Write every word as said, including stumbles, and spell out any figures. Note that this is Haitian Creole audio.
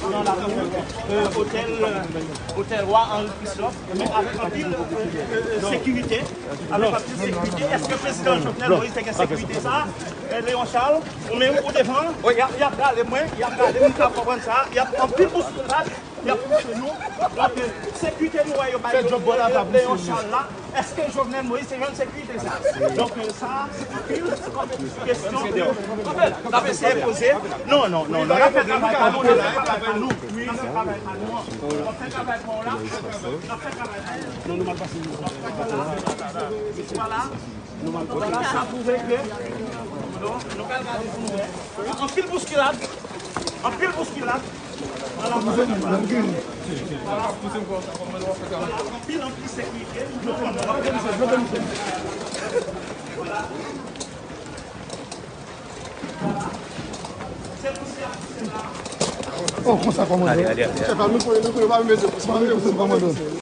Nan lakou, euh, otèl, euh, otèl Wa Henri Christophe, men avèk anpil, euh, euh, sekirite. Avèk anpil sekirite. Èske prezidan Jovenel Moïse te gen sekirite sa a? Euh, Léon Charles, ou menm ou devan, y ap, y ap gade mwen, y ap gade m, m ka konprann sa, y ap anpil bouskilad, y ap pouse nou. Donk, euh, sekirite nou wè yo bay yo, euh, Léon Charles la. Èske Jovenel Moïse te jwenn sekirite sa? Donk, euh, sa, se anpil kesyon ke n ap eseye poze. Non, non, non, non, n ap fè travay pa nou, n ap fè travay pa nou. N ap fè travay pa nou. N ap fè travay pa w la. N ap fè travay pa nou. Vwala. Vwala, sa pwouve ke, non, nou pral gade pou nou wè. Anpil bouskilad. Anpil bouskilad. Vwala, vwala. Anpil, anpil sekirite. Vwala. Oh, konsa kòmandan. Ale, ale, ale. Chèf la, nou konnen, nou konnen, pa mete pou sa. Pa mete pou sa, kòmandan.